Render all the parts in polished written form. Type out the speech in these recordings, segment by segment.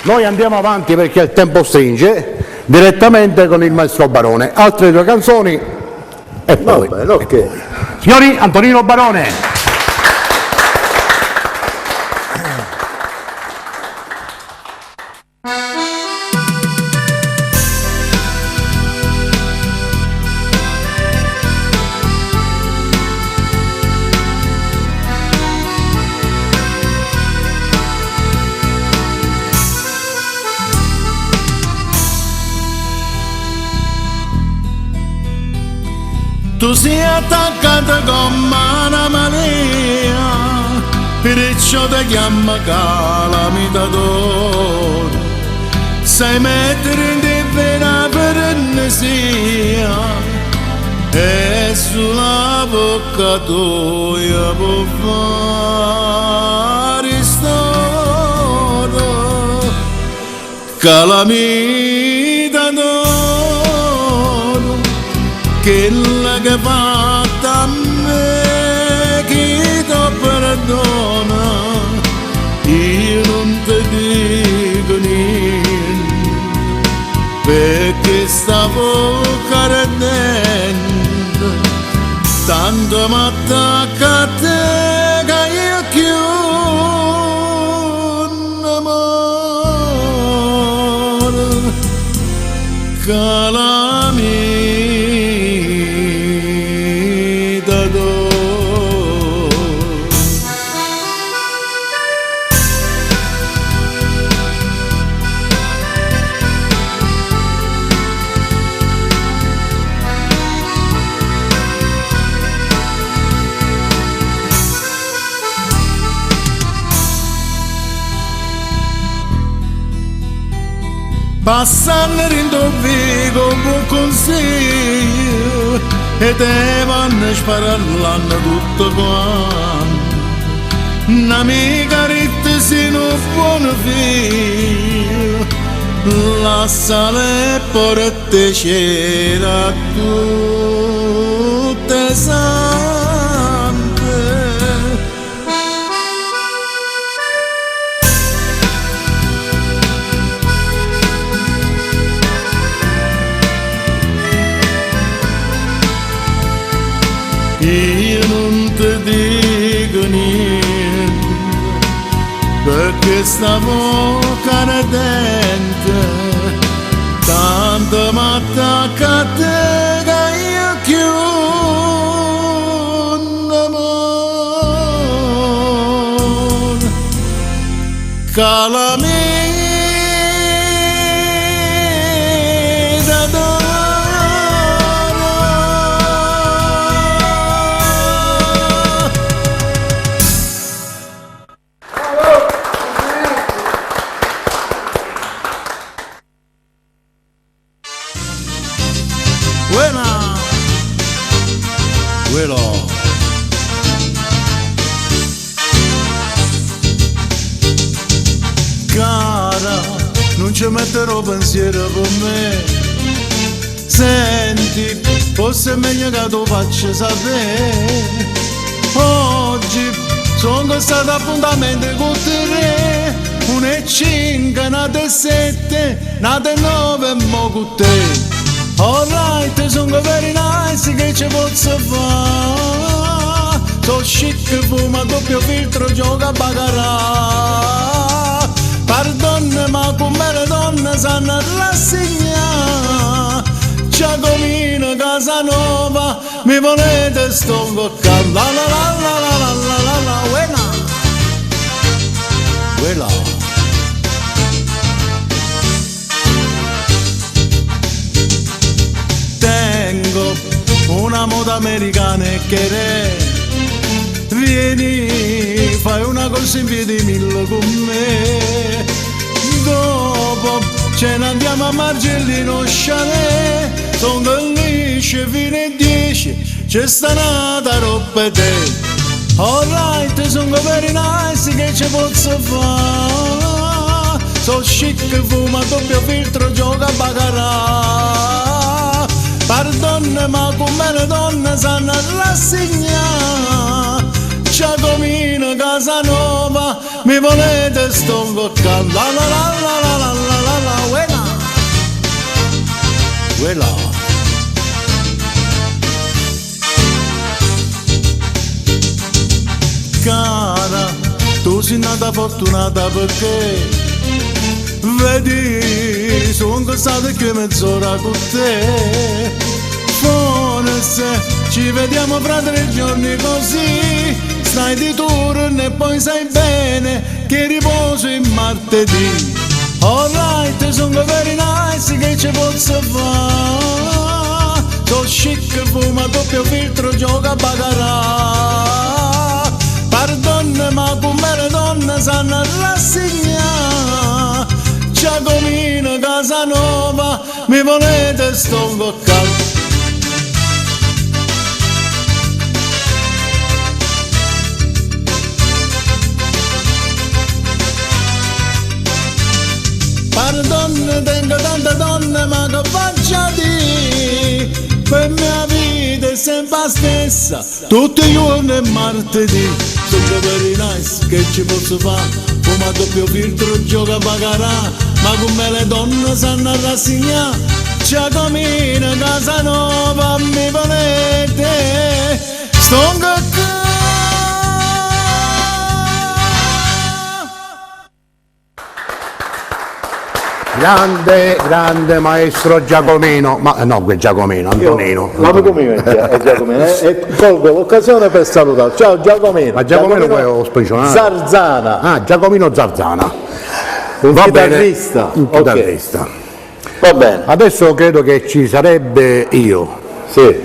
Noi andiamo avanti perché il tempo stringe, direttamente con il maestro Barone. Altre due canzoni e poi. Va bene, ok. Signori, Antonino Barone. Tu sei attaccata come una mania, perciò ti chiama calamitatore. Sai mettere in vena per sia, e sulla bocca tua può fare storia. Calamita d'oro, quella che fatta a me, chi ti perdona, io non ti dico niente, perché stavo ardendo, tanto mi attacca a te che io più non muoro. Calamita d'oro. Passando in vico un buon consiglio e te vanno sparando tutto quanto. Un'amica ritte se non buon figlio, la sale porte c'era tutte sante. Io non ti dico niente, perché stavo ardente, tanto mi attacca a te che io più non muoro. Calamita d'oro. Buena. Quello. Cara, non ci metterò pensiero per me. Senti, forse è meglio che tu faccia sapere. Oggi sono stato appuntamento con te. 1:05, nate 7, nate 9 e mo con te. Alright, sono very nice che ci posso fare. So chic, fuma doppio filtro, gioca a baccarat. Pardon, ma come le donne sanno rassegnare. Giacomino Casanova, mi volete sto qua. La la la la la la la la la, buena. Quella. Tengo una moda americana e che re. Vieni, fai una corsa in piedi mille con me. Dopo ce ne andiamo a Margellino Chalet. Sono lisce fino alle 10, c'è sta nata roba te. Alright, sono very nice che ci posso fare. So chic, fuma doppio filtro, gioca a baccarat. Pardon, ma come le donne sanno rassegnare. Giacomino Casanova, mi volete sto qua. La la la la la. fortunata perché vedi, sono stato che mezz'ora con te. Forse ci vediamo fra 3 giorni così. Stai di turno e poi sai bene che riposo il martedì. Alright, sono very nice che ci posso fare. So chic, fuma doppio filtro, gioca a baccarà. Pardon, ma come le donne sanno rassegnare. Giacomino Casanova, mi volete, sto qua. Pardon, tengo tante donne, ma che faccia di? Per mia vita è sempre la stessa, tutti i giorni è martedì. Sono very nice, che ci posso fare? Fuma doppio filtro, gioca a baccarà, ma come le donne sanno rassegnare. Giacomino Casanova, mi volete? Sto qua. Grande, grande maestro Giacomino, ma no, quel Giacomino, Antonino. L'amico mio è Giacomino e colgo l'occasione per salutare. Ciao Giacomino. Ma Giacomino poi è spensionato? Zarzana. Ah, Giacomino Zarzana. Un Va bene, chitarrista. un chitarrista. Va bene. Adesso credo che ci sarebbe io. Sì.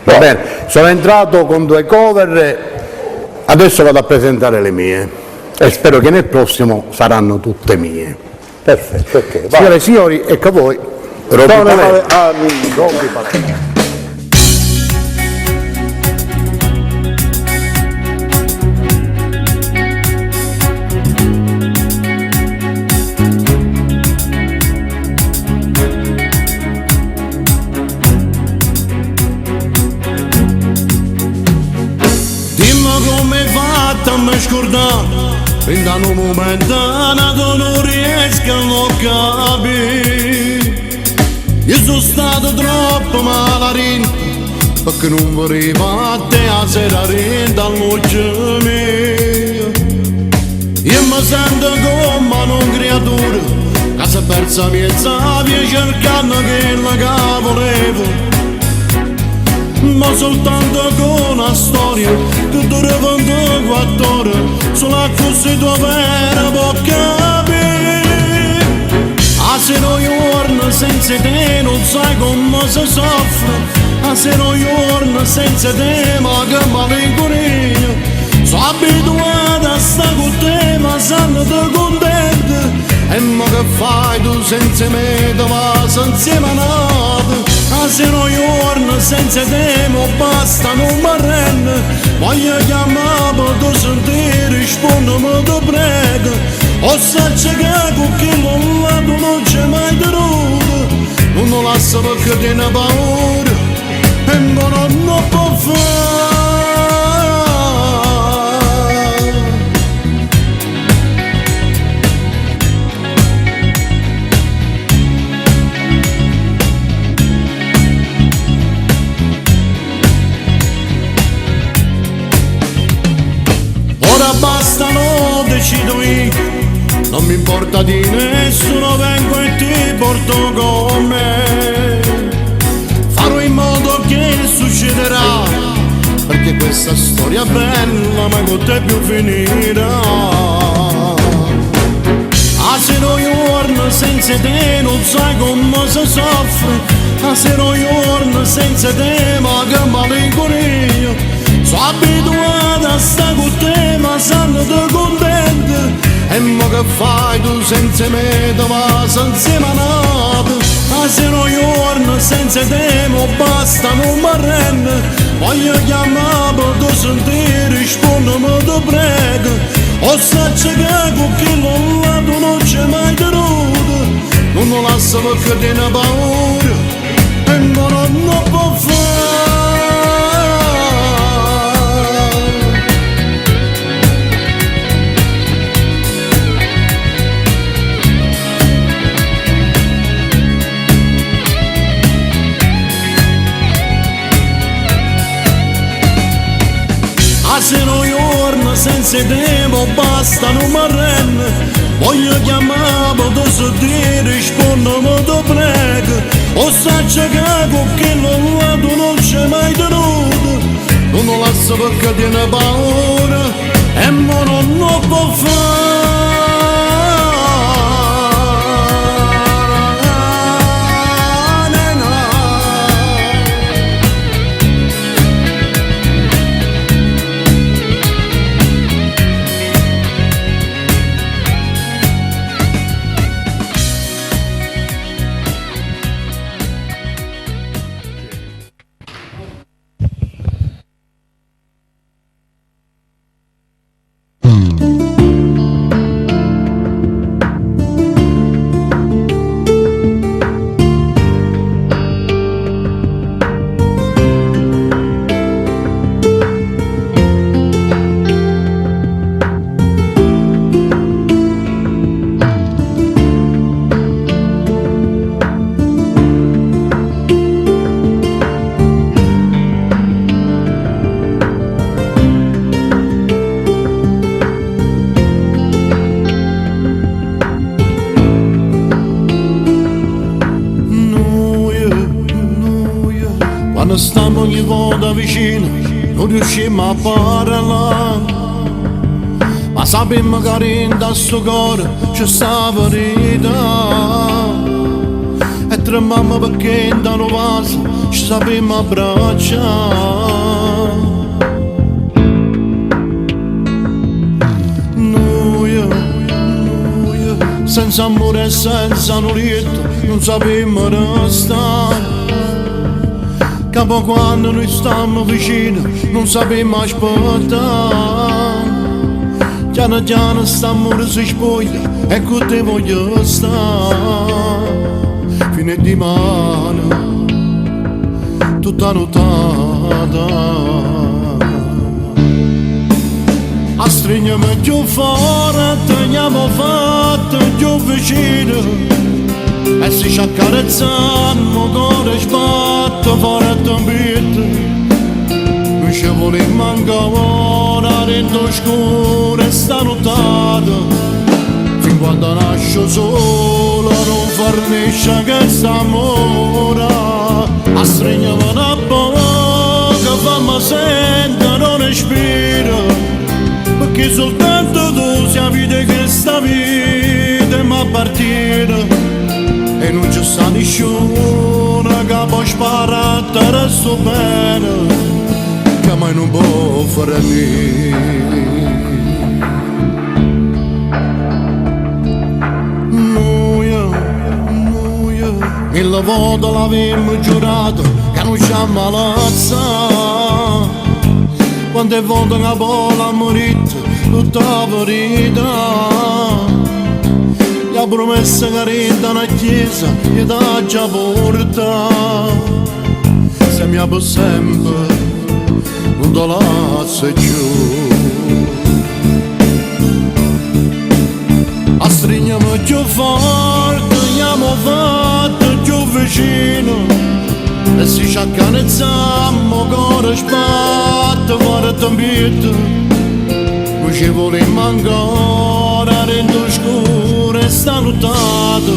Va bene, sono entrato con due cover, adesso vado a presentare le mie e spero che nel prossimo saranno tutte mie. Perfetto, ok. Signore e signori, ecco a voi Robby Sono Palermo. Robby Palermo. Dimmi come hai fatto a mi scordare fin da un momento nato non riesco a non capire. Io sono stato troppo malarino perché non volevo a te a sera dall'occhio mio. Io mi sento come una creatura che si è persa mezza via cercando quella che volevo, ma soltanto con una storia che dura 24 ore, solo così tu vera può capire. A se no giorno senza te non sai come si soffre, a se no giorno senza te ma che malinconia. Sono abituato a stare con te ma sanno te contento. E ma che fai tu senza me, te va senza manato. A se no giorno senza te mo basta, non mi arrendo. Voglio chiamare per te sentire, rispondimi te prego. O saccio che con chi non là tu non c'è mai tenuto. Non lo lascio perché tiene paura e ma non lo può fare. Ora basta, lo decido io, non mi importa di nessuno, vengo e ti porto con me. Farò in modo che succederà, perché questa storia bella ma con te più finirà. A se no giorno senza te non sai come si soffre, a se no giorno senza te ma che malinconia. Sono abituato a stare con te ma sanno te contento. E ma che fai tu senza me, te va senza manato. A se no giorno senza te mo basta, non mi arrendo. Voglio chiamare per te sentire, rispondimi te prego. O saccio che con chi non là tu non c'è mai tenuto. Non lo lascio perché tiene paura e ma non lo può fare. A se no giorno senza te mo mo basta, non mi arrendo. Voglio chiamare, posso dire, rispondo, ma ti prego. O saccio che con quello là tu non c'è mai tenuto. Non lo lascio perché tiene paura e mo non lo può fare. No. Noi, noi, quando stiamo ogni volta vicino, non riusciamo a parlare. Ma sappiamo che in sto cuore c'è sta verità. E tremiamo perché in un vaso ci sappiamo abbracciare. Noi, noi, senza amore e senza un letto, non sappiamo restare. Capo quando noi stiamo vicino, non sappiamo aspettare. Piano piano st'amore si spoglia e con te voglio stare. Fino a dimani, tutta nottata. A stringermi più forte, teniamo fatto più vicino. E se ci accarezzano, cuore sbatte forte in petto. Noi ci vogliamo ancora dentro scuro e sta nottata. Fin quando nasce solo non fornisce che st'amore. A stringermi una bocca, fammi sentire non respiro. Perché soltanto tu sei la vita che sta vita mi appartiene. E non c'è sta nessuno che può sparare sto bene, che mai non può fare niente. Noi, noi, mille volte l'avemmo giurato che non ci ammalazza. Quante volte che poi l'abbiamo detto tutta la verità. La promessa che renda una chiesa e da già porta. Se mi apro sempre, non te lascio più. A stringiamo più forte, andiamo fatto più vicino. E se ci accarezziamo, cuore sbatte, forte in petto. Noi ci vogliamo ancora dentro scuro e sta nottata.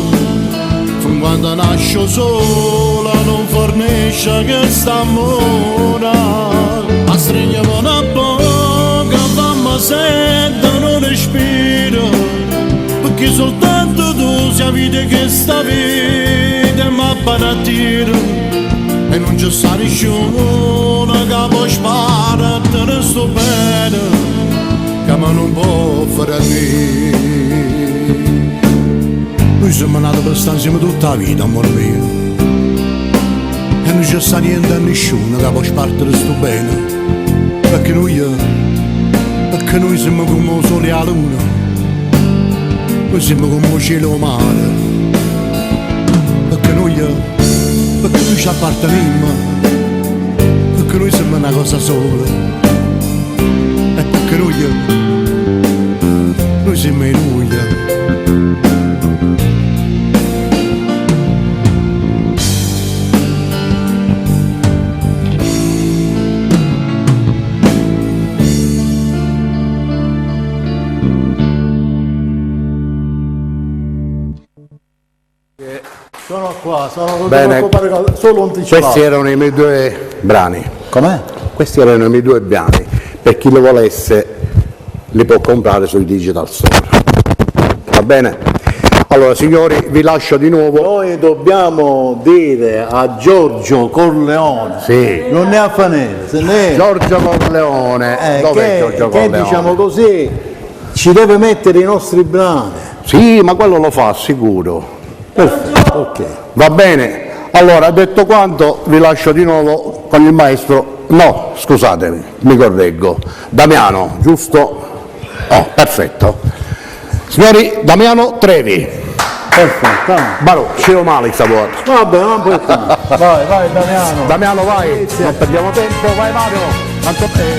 Fin quando nasce sola non fornisce che st'amore. A stringiamo una bocca, fammi sentire non respiro. Perché soltanto tu sei la vita che sta vita mi appartiene. E non c'è sta nessuno che può sparare sto bene, che ma non può fare niente. Noi siamo nati per stare insieme tutta la vita, amore mio. E non c'è sta niente a nessuno che può spartire sto bene. Perché noi siamo come il sole e la luna. Noi siamo come il cielo e il mare. Perché noi ci apparteniamo. Perché noi siamo una cosa sola. E perché noi siamo noi. Sono qua, sono non ti Bene. preoccupare, solo anticipato. Questi erano i miei due brani. Com'è? Questi erano i miei due brani. Per chi lo volesse li può comprare sui digital store. Va bene? Allora signori, vi lascio di nuovo. Noi dobbiamo dire a Giorgio Corleone, Sì. non è a Fanere, se ne Giorgio Corleone. Dov'è che, Giorgio che Corleone? diciamo così ci deve mettere i nostri brani. Sì, ma quello lo fa sicuro. Perfetto, ok. Va bene. Allora, detto quanto, vi lascio di nuovo con il maestro. No, scusatemi, mi correggo. Damiano, giusto? Oh, perfetto. Signori, Damiano Trevi. Perfetto. ah. Barò, ci male stavolta. Vabbè, non puoi fare. Vai, vai Damiano. Damiano vai, non perdiamo tempo, vai Mario.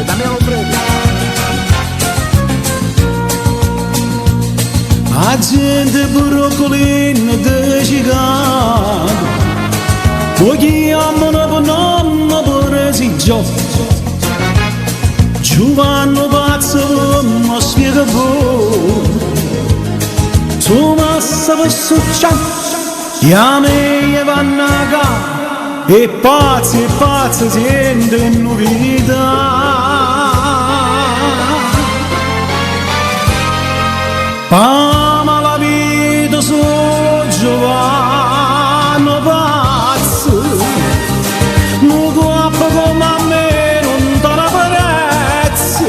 Damiano Trevi. A gente broccolina di Chicago Poi chiamano per nome per Giovanni pazzo mi spiega pure Tu massa per succia E a me vanno a ca E pazzi e pazzi sente novità Ama la vita su Giovanni pazzo Non guappo come a me non te la prezzo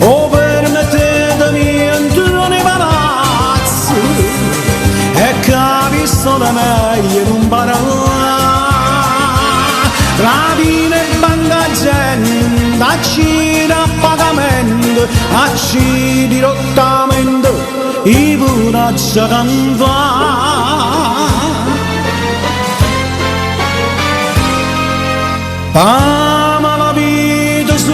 O permettetemi entrare nei palazzi E capisco la meglio non parlare Rapina e banca gente, accida a pagamento, accidi dirottamente, i puraccia canva. Ama la vita su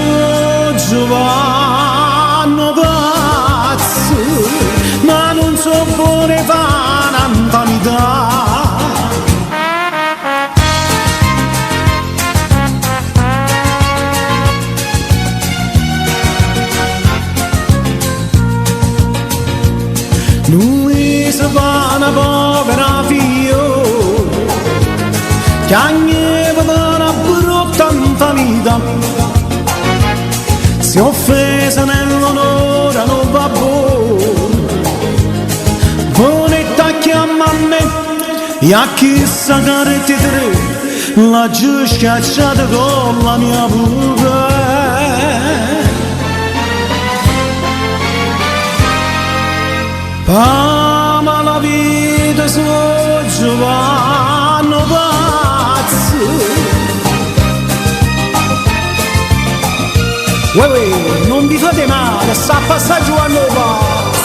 Giovanni pazzo, ma non so buone fa un'infamità. Lui si fa una povera figlia, piangeva per una brutta infamità. Si offesa nell'onore non va buono, voletta chiama a me, e a chissà che ti tre, l'ha giù schiacciata con la mia pure. Ama la vita su Giovanni pazzo. Uè, uè, non vi fate male, sta a passare Giovanni pazzo.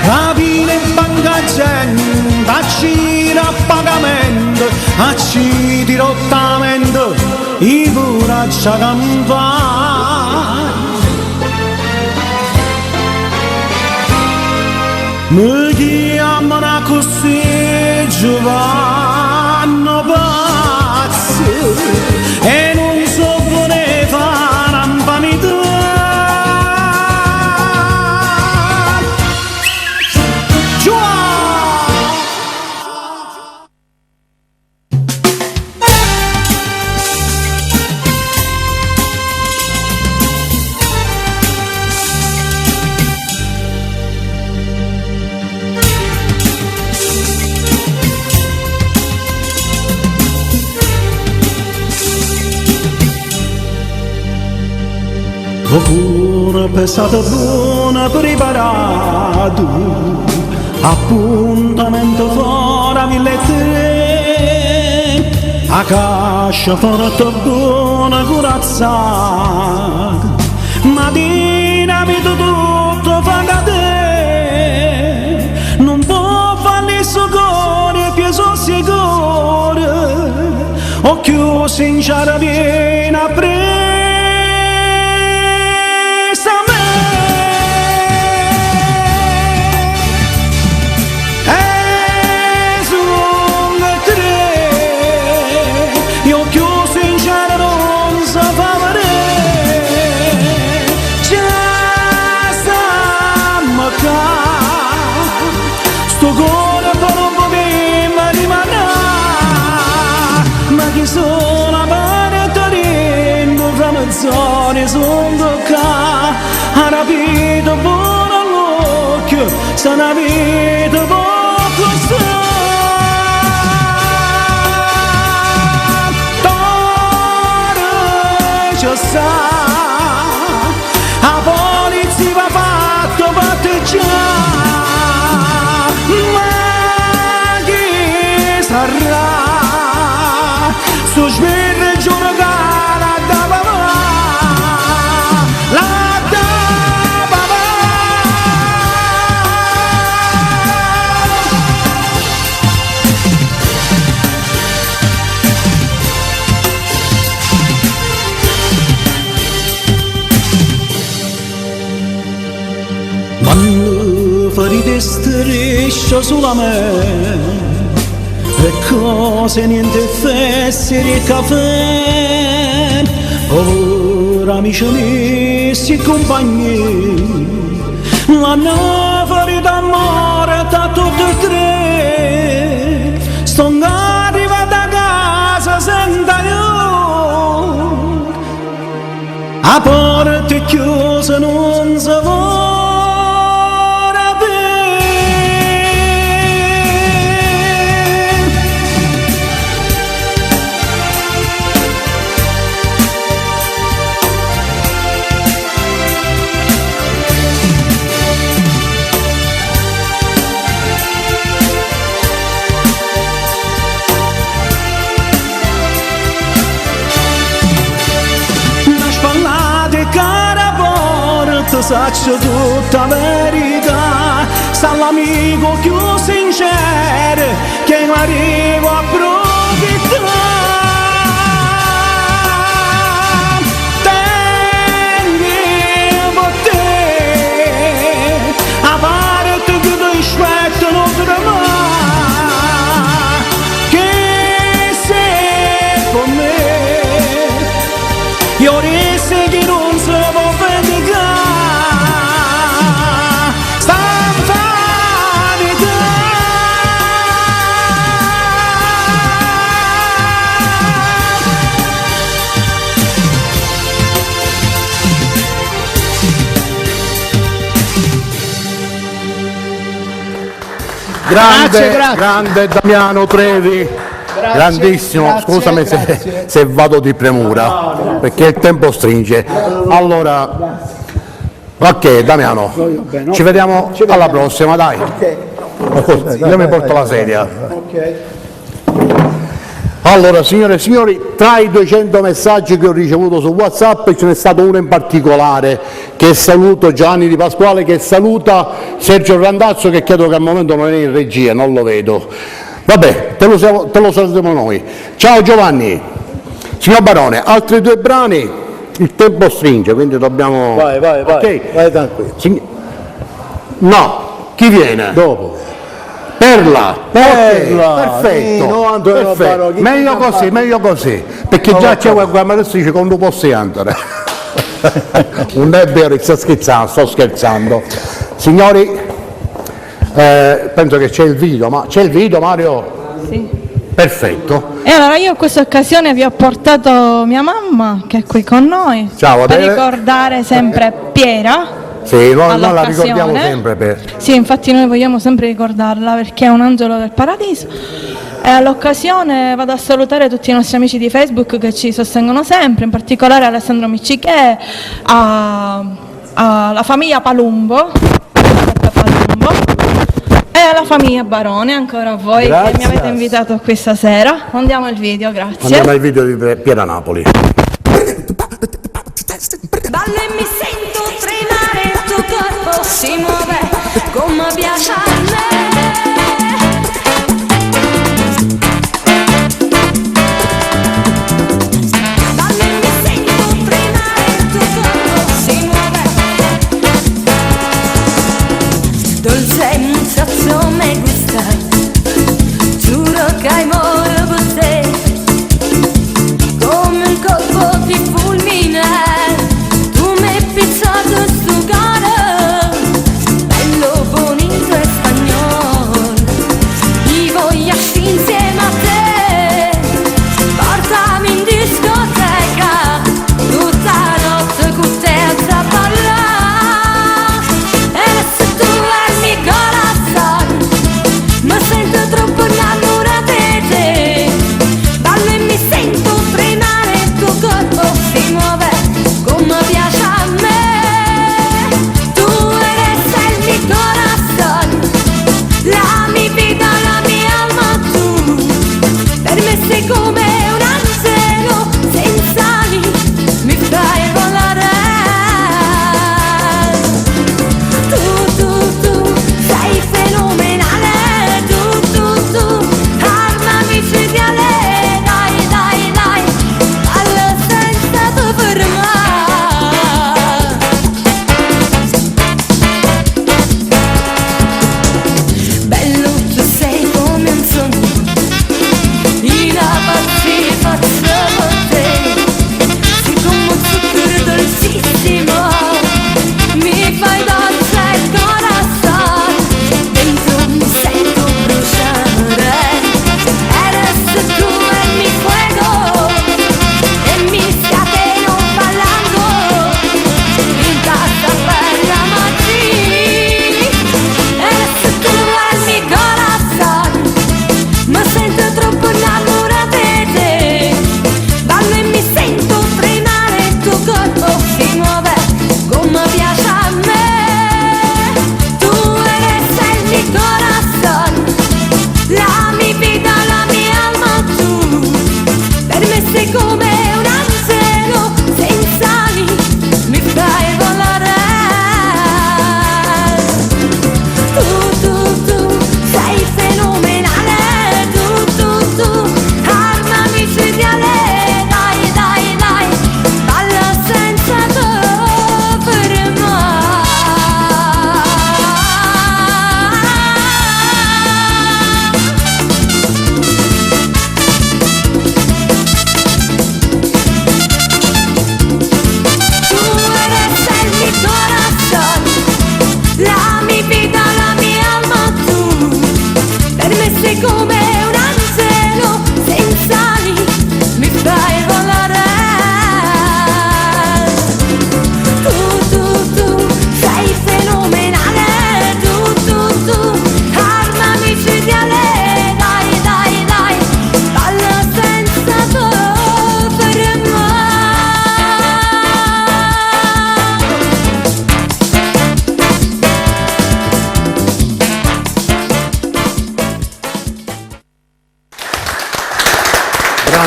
Rapina e banca gente, accida a pagamento, accidi dirottamente, i puraccia canva. Mi chiamano così Giovanni pazzo e non so come fare a infamità. Oppure pesato buono preparato, appuntamento fuori a 1003, a cascia forte buona corazzata, ma dinamito tutto fa cadere, non può fare il suo cuore più sicuro, occhio sincero viene a presa me. E sono tre, io chiuso sincero non so fa vedere. buono sono qua, arapito buono l'occhio, se una vita poco sa. Torre sa, la polizia va fatto patteggiare, ma chi sarà? Su sbirro giuro che la da papà, la da papà. Vanno fuori di striscia sulla me e cose niente feste di caffè ora amici miei compagni la nave d'amore da tutte e tre sono arrivata a casa senza io a porta chiusa non si vuole aprire. Una spalla di cara porta saccio tutta verità Sa l'amico più sincero che non arrivo a approfittare Tengo per te a parte che ti aspetto non tremare che sei con me io disse che non si può vendicare Sta infanità. Grande, Grazie, grazie. grande Damiano Trevi. Grandissimo, grazie, scusami se, grazie. se vado di premura, perché il tempo stringe. Allora, ok Damiano, bene, ci vediamo Ci alla vediamo. prossima, dai. Ok, Io mi porto la sedia. ok. Allora, signore e signori, tra i 200 messaggi che ho ricevuto su WhatsApp ce n'è stato uno in particolare che saluto Gianni Di Pasquale, che saluta Sergio Randazzo, che credo che al momento non è in regia, non lo vedo. Vabbè, te lo, te lo salutiamo noi. Ciao Giovanni. Signor Barone, altri due brani, il tempo stringe, quindi dobbiamo... Vai, vai, vai, Ok. vai tranquillo. No, chi viene? Dopo. Perla, Perla, ok, perfetto, Nino, Antonio perfetto. Barocchi. Meglio così, meglio così, perché già c'è quel ma adesso dice quando posso andare. Un è vero, sto scherzando, sto scherzando. Signori, penso che c'è il video, ma c'è il video Mario? Sì. Perfetto. E allora io in questa occasione vi ho portato mia mamma che è qui con noi. Ciao, Per Adele. ricordare sempre Piera. Sì, noi la all'occasione. ricordiamo sempre per. Sì, infatti noi vogliamo sempre ricordarla perché è un angelo del paradiso. E all'occasione vado a salutare tutti i nostri amici di Facebook che ci sostengono sempre, in particolare Alessandro Miccichè, alla famiglia Palumbo, Giuseppe Palumbo, e alla famiglia Barone, ancora a voi che mi Grazie. avete invitato qui stasera. Andiamo al video, grazie. Andiamo al video di Piera Napoli. Ballo e mi sento tremare, il tuo corpo si muove come piace a me. Ballo e mi sento tremare, il tuo corpo si muove. Dolce muchacho me gusta, giuro che amore per te. Come un colpo di fulmine, tu mi hai pizzato sto cuore, bello, bonito e spagnolo.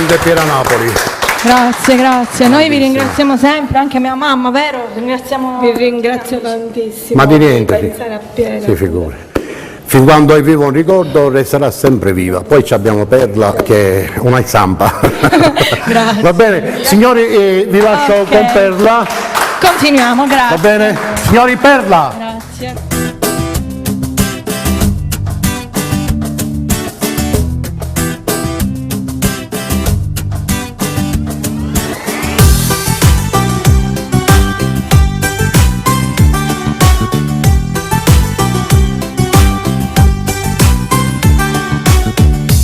Grande Piera Napoli. Grazie, grazie. Noi vi ringraziamo sempre, anche mia mamma, vero? Ringraziamo. Vi ringrazio tantissimo. Ma di niente, Pensare a Piera. si figuri. Fin quando è vivo un ricordo resterà sempre viva. Poi ci abbiamo Perla che è una zampa. Grazie. Va bene, signori, vi lascio Ok. con Perla. Continuiamo, grazie. Va bene? Signori Perla! Grazie.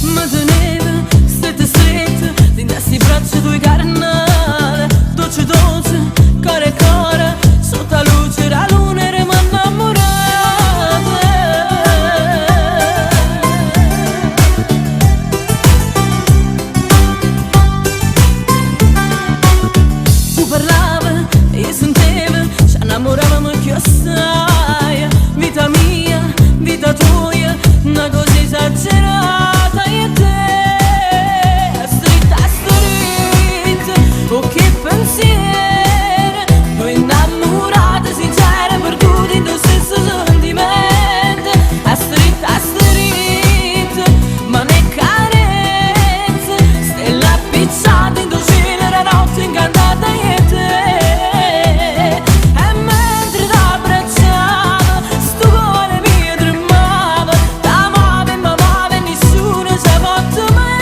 Mi teneva stretta stretta Dentro a sti braccia tue carnale Dolce dolce, cuore a cuore Sotto la luce la luna eravamo innamorate. Tu parlavi e io sentivo, ci innamoravamo più assai. Vita mia, vita tua, una cosa esagerata io e te. Stretta, stretta, oh che pensiero, noi innamorate, sincere, perduti in tuo stesso sentimento. A stretta, stretta, ma ne carezze, stella appicciata in tuo cielo, la notte incantata io e te. E mentre t'abbracciavo, sto cuore mio tremava, t'amavo e m'amava e nessuno ci ha fatto mai.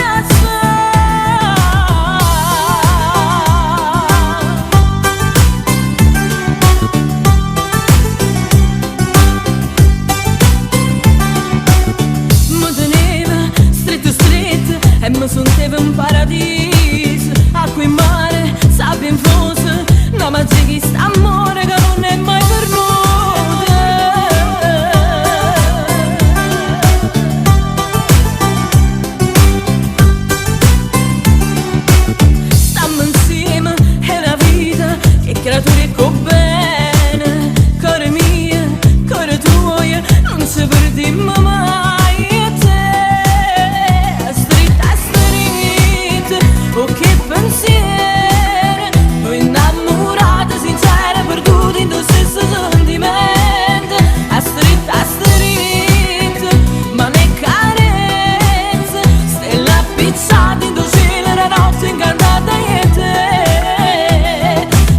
Mi teneva stretto stretto e mi sentivo in paradiso. Acqua in mare, sabbia infusa, una magia che sta amore che non è mai perduta. Stiamo insieme, è una vita che creature con bene. Cuore mio, cuore tuo, non ci perdiamo mai. Io e te, stretta, stretta, oh che pensiero. Noi innamorate, sincere, perduti in tuo stesso sentimento. A stretta, stretta, ma ne carezze, stella appicciata in tuo cielo, la notte incantata io e te.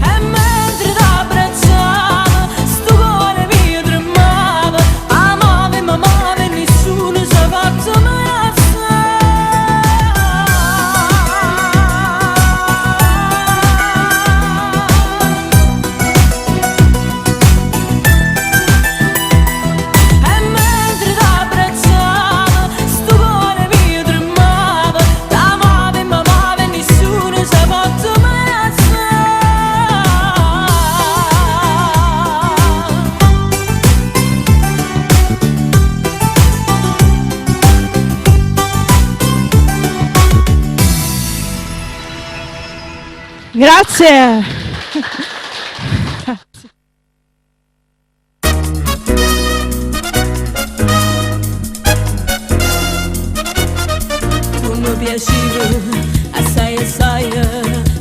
E mentre t'abbracciavo, sto cuore mio tremava, amavo e m'amava e nessuno ci ha fatto mai. E mentre t'abbracciavo, sto cuore mio tremava, t'amavo e m'amava e nessuno ci ha fatto mai. Grazie. Tu mi piacevi assai assai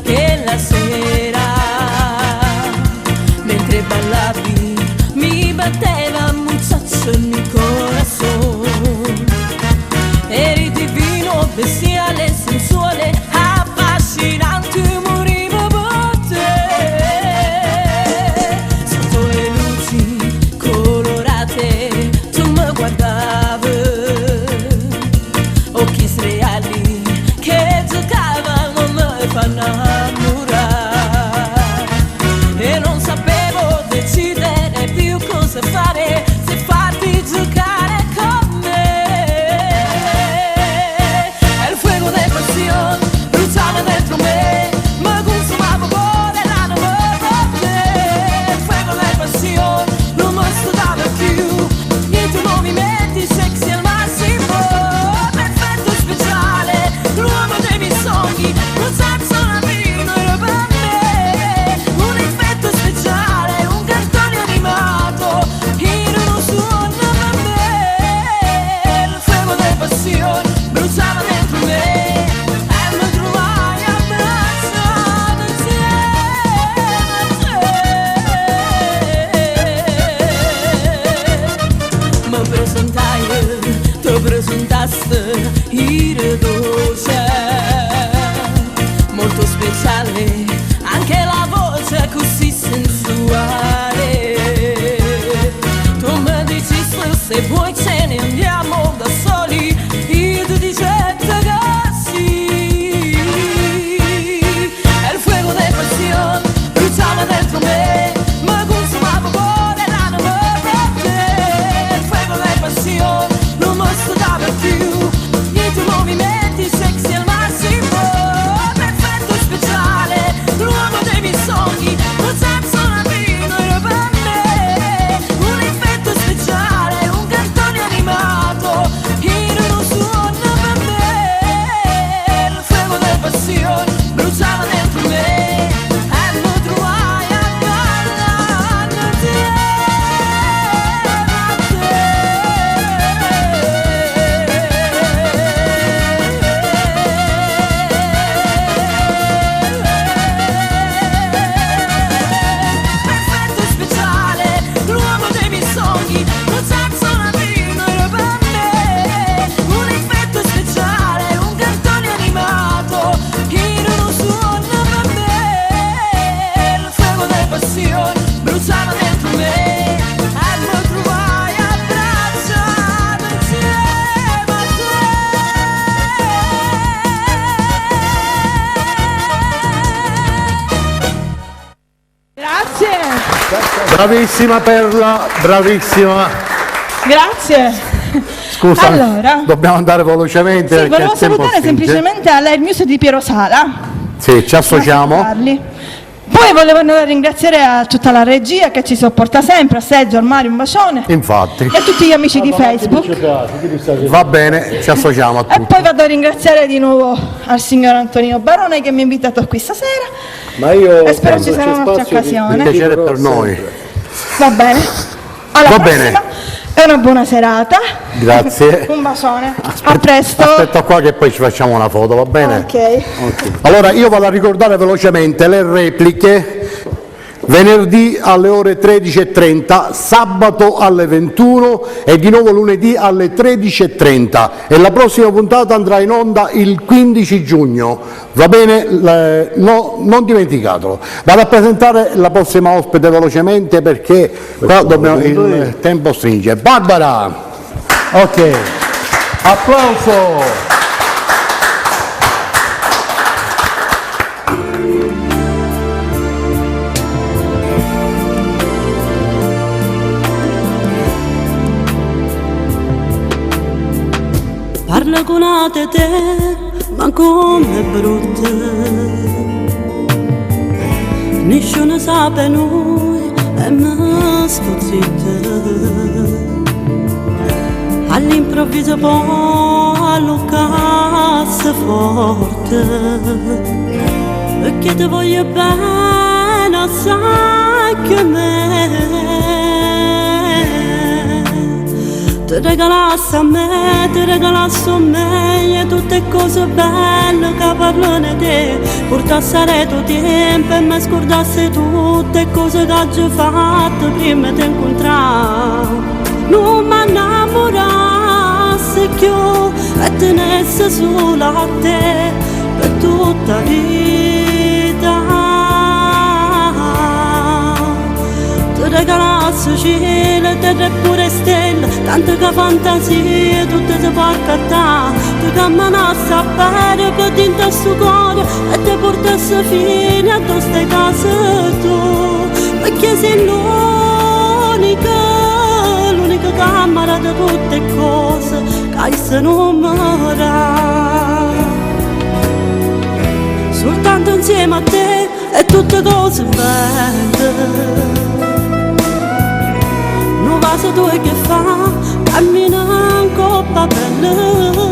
quella sera mentre ballavi mi batteva muchacho il mio corazón. Eri divino, bestiale, sensuale, affascinante, morivo per te. Sotto le luci colorate tu mi guardavi, occhi sreali che giocavano me fanno innamorare. E non sapevo decidere risposta era dolce, molto speciale, anche la voce così sensuale. Tu mi dicesti se vuoi ce ne andiamo da soli, io ti dicevo che sì. E il fuego di passione bruciava dentro me, mi consumava cuore l'anima per te. Il fuego di passione non mi stava più, i tuoi movimenti sexy al massimo, perfetto speciale, l'uomo dei miei sogni, un senso latino era per me, un effetto speciale, un cartone animato, era un suono per me, il fuego della passione bruciava dentro me, e mi trovai a ballare insieme a te. Perfetto e speciale, l'uomo dei miei sogni, un senso latino era per me, un effetto speciale, un cartone animato, era un suono per me, il fuoco della passione bruciava dentro me, e mi trovai abbracciato insieme a te. Grazie, Bravissima Perla, bravissima. grazie. Scusa, Allora. dobbiamo andare velocemente Sì, perché volevo il tempo salutare stringe. semplicemente all'Air Music di Piero Sala. Sì, ci associamo. Salutarli. Poi volevo andare a ringraziare a tutta la regia che ci sopporta sempre, a Sergio, al Mario, un bacione. Infatti. E a tutti gli amici di Facebook. Va bene, ci associamo a E tutti. poi vado a ringraziare di nuovo al signor Antonino Barone che mi ha invitato qui stasera. Ma io E spero quando ci sarà c'è un'altra spazio ti- occasione. Il piacere è per noi. Va bene. Alla Va prossima. bene. E una buona serata. Grazie. Un bacione. A presto. Aspetta qua che poi ci facciamo una foto, va bene? Ok. Allora io vado a ricordare velocemente le repliche. Venerdì alle ore 13.30, sabato alle 21 e di nuovo lunedì alle 13.30 e la prossima puntata andrà in onda il 15 giugno, va bene? No, non dimenticatelo. Vado a presentare la prossima ospite velocemente perché qua dobbiamo, il tempo stringe. Barbara! Ok, applauso! Parla con te, te, ma come brutta. Nessuno sa per noi e mi sto zitta. All'improvviso poi allucasse forte. Perché ti voglio bene, sai che me. Ti regalasse a me, ti regalasse a me e tutte cose belle che parlano di te. Portasse il tuo tempo e mi scordasse tutte cose che ho già fatto prima di incontrare. Non mi innamorassi più e tenesse solo a te per tutta vita. Ti regalasse cielo, terra e pure stelle, tante che fantasie tutte si può accattare. Ti camminasse a bere per dentro sto cuore e ti portasse fino a dove stai casa tu. Perché sei l'unica, l'unica camera di tutte cose che se non morrà. Soltanto insieme a te è tutte cose belle. Non va se tu che fa, cammina in coppa bella.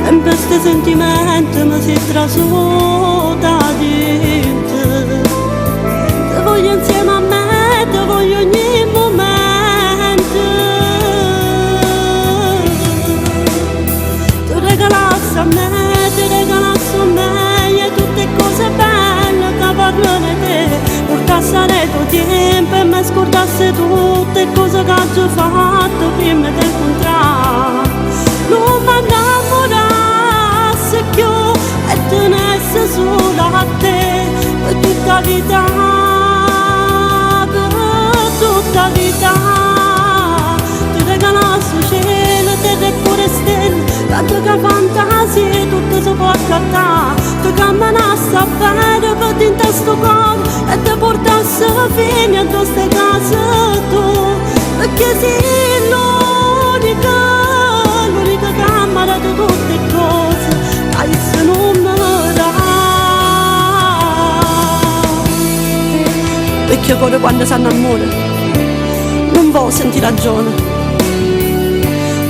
Sempre questi sentimenti mi si trasuta dentro. Ti voglio insieme a me, ti voglio ogni momento. Ti regalasse a me, ti regalasse a me e tutte cose belle che parlano di te. Portasse il tuo tempo e mi scordasse tutte cose che ho già fatto prima di incontrare. Nun m'annammurasse cchiù e tenesse solo a te per tutta la vita, per tutta la vita. Ti regalasse il cielo, terra e pure stelle, tanto che fantasia tutto si può accattare. Ti camminasse a bene per dentro sto cuore e ti portasse fino a dove stai casa tu. Perché sei l'unica, l'unica camera di tutte cose, che se non me dà. Perché cuore quando si innamora non vuole sentire ragione.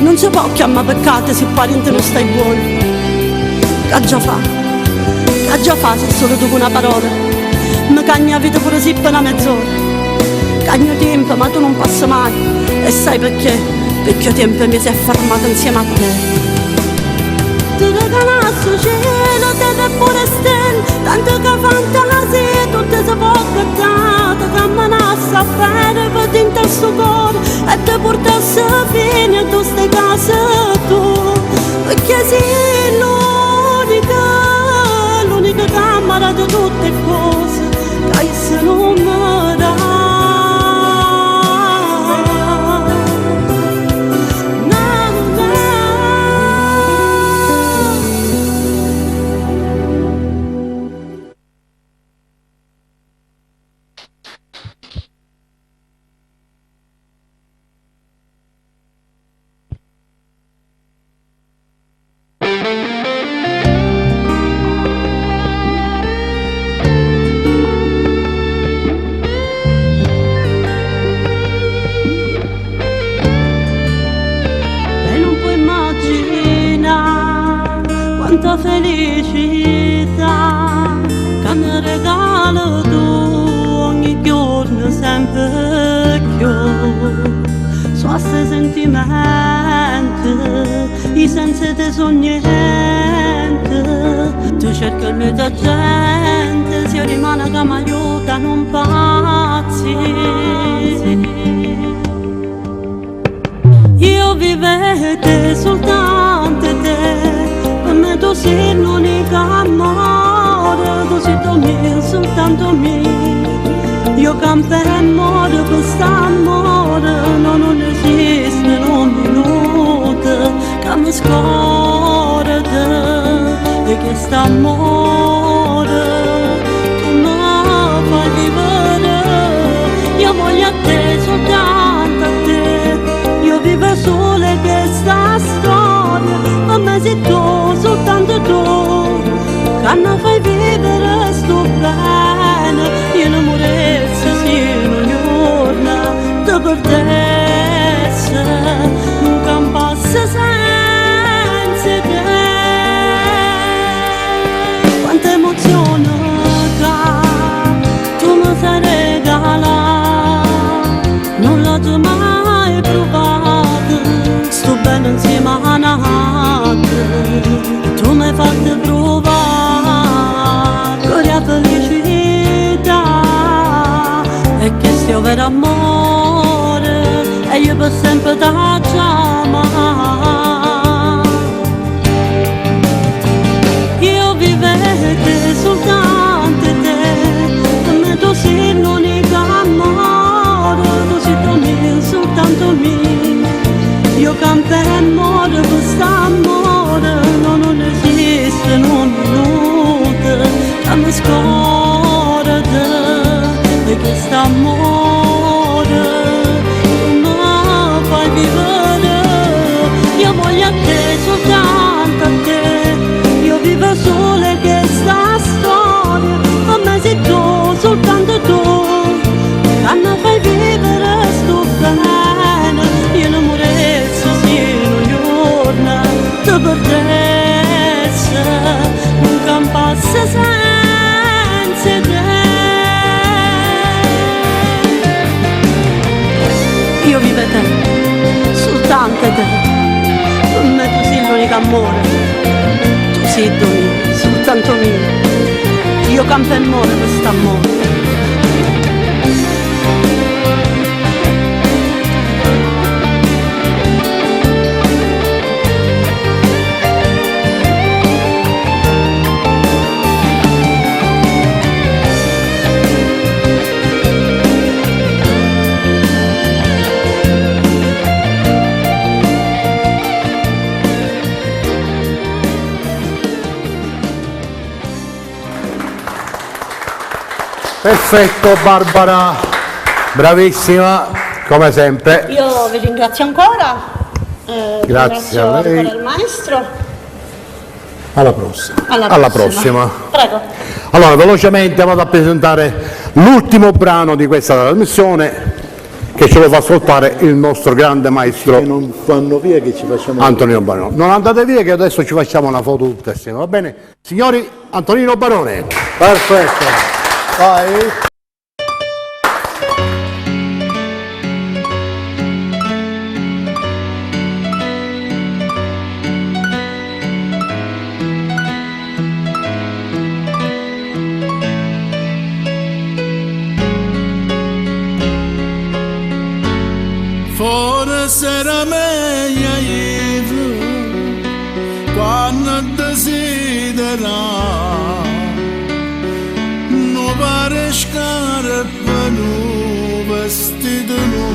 Non si può chiamare peccato se parente non stai buono. Che già fa? Che già fa se solo tu con una parola? Mi cagna vita pure se per una mezz'ora. Cagno tempo ma tu non passi mai. E sai perché? Perché il tempo mi si è fermato insieme a te. Ti regalasse il cielo, terra e pure stelle, tanto che fantasia tutte si può accattare. Ti camminasse a bene per dentro sto cuore e ti portasse fino a dove stai casa tu. Perché sei l'unica, l'unica camera di tutte cose che se non mi dà. Na, na. E non puoi immaginare quanta felicità che mi regalo tu ogni giorno sempre più. Su questi sentimenti, io senza te so niente. Tu cerchi in mezzo a gente, se io rimane che mi aiuta non pazzi. Io vivo te, soltanto te, per me tu sei l'unica amore, tu sei tu mio, soltanto mio. Io campo e muoro per quest'amore, no, non esiste un minuto che mi scorda di quest'amore. Tu mi fai vivere, io voglio a te, soltanto a te. Io vivo solo questa storia, ma me sei tu, soltanto tu, che mi fai vivere sto bene. Io non morissi se un giorno ti perdessi, non campassi senza te. Quanta emozione che tu mi sei regalato, non l'ho mai provato, sto bene insieme a n'altro. Tu mi hai fatto provare con la felicità, e che sia vero amore, e io per sempre ti amo. Io vivo te, soltanto te, per me tu sei l'unica amore, tu sei tu mio, soltanto mio. Io campo e muoro per quest'amore, no, non esiste un minuto che mi scorda di quest'amore. Tu mi fai vivere, io voglio a te, soltanto a te. Io vivo solo questa storia, per me sei tu, soltanto tu, che mi fai vivere sto bene. Io non morissi se un giorno ti perdessi, non campassi senza te. Io vivo te, soltanto te, per me tu sei l'unico amore, tu sei il mio, soltanto mio. Io campo e muoro per quest'amore. Perfetto Barbara, bravissima come sempre. Io vi ringrazio ancora, eh, Grazie ringrazio a lei. ancora il maestro. Alla prossima. Alla Alla prossima. prossima. Prego. Allora, velocemente vado a presentare l'ultimo brano di questa trasmissione che ce lo fa ascoltare il nostro grande maestro Che non vanno via che ci facciamo Antonino Barone. Non andate via che adesso ci facciamo una foto tutti assieme, va bene? Signori, Antonino Barone. Perfetto. Vai. Forse era meglio io quando desidera non pare scarpe nu vestito nu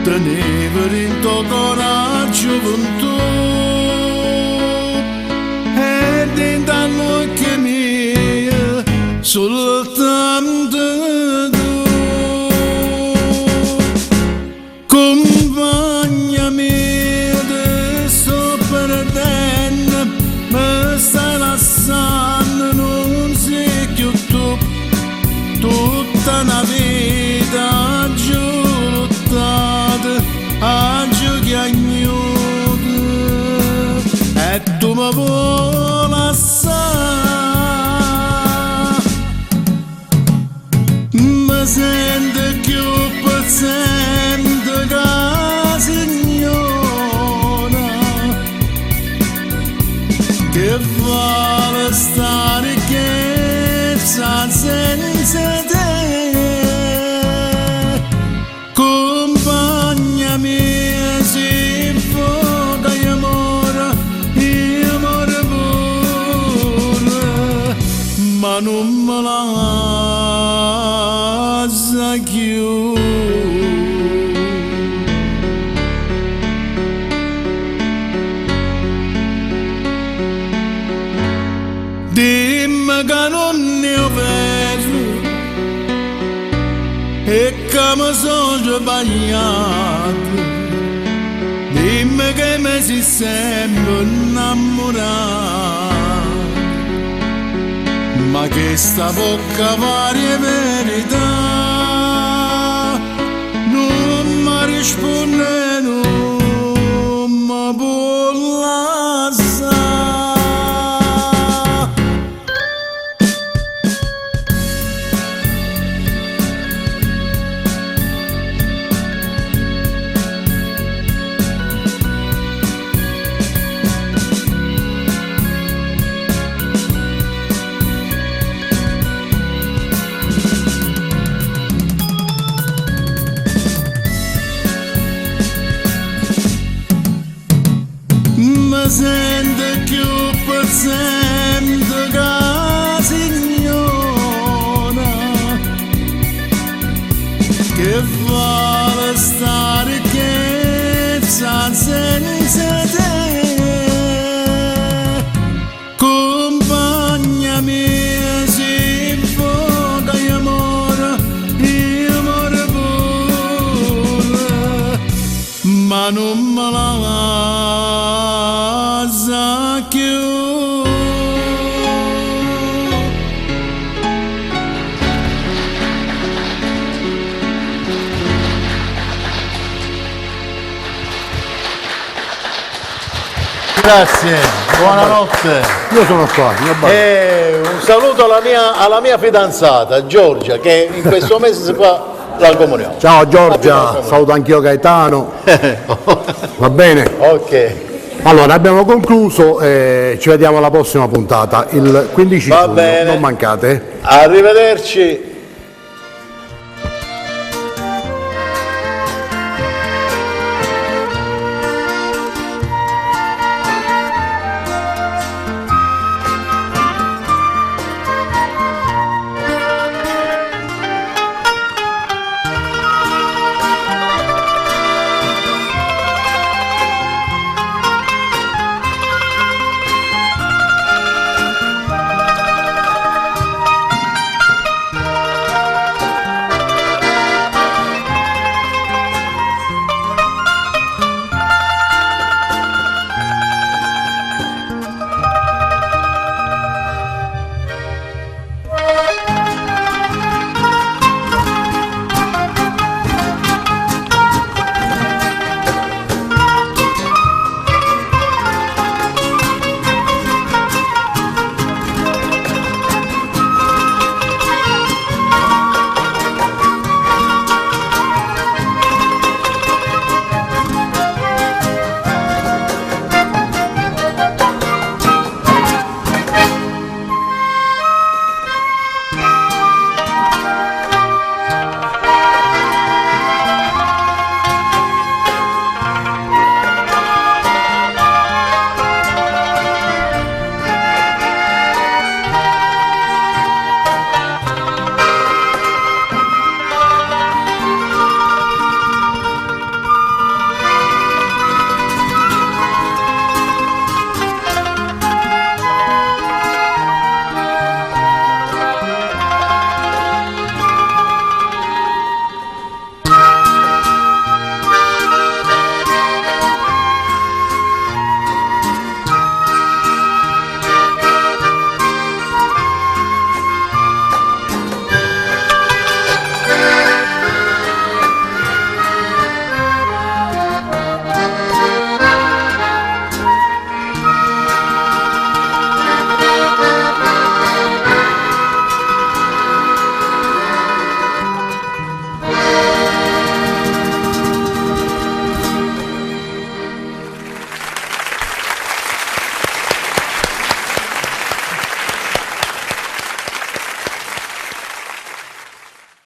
tenevo dentro coraggio gioventù e dentro all'occhio mio soltanto tu Compagna mia, te sto perdendo, mi stai lasciando, non sei più tu. Tutta una vita giulottata, a piagnuto e tu mi vuoi lasciare. Mi sento più pezzente che signora che vuole stare ricchezza senza te. Compagna mia, si può che io moro, io moro pure, ma non me la sa più. Dimmi che non ne ho vero e che mi sono sbagliato. Dimmi che mi si sempre innamorato, ma che sta bocca varie verità non mi risponde, non mi può lasciare. Mi sento più pezzente che signora che vuole stare ricchezza senza te. Compagna mia, si può che io moro, io moro pure, ma non me la sa più. Grazie, buonanotte. Io sono qua, signor Barone. E un saluto alla mia fidanzata Giorgia che in questo mese si fa la comunione. Ciao Giorgia, saluto anch'io Gaetano. Va bene? Ok, Allora, abbiamo concluso, ci vediamo alla prossima puntata, il 15 Va giugno, bene. non mancate. arrivederci.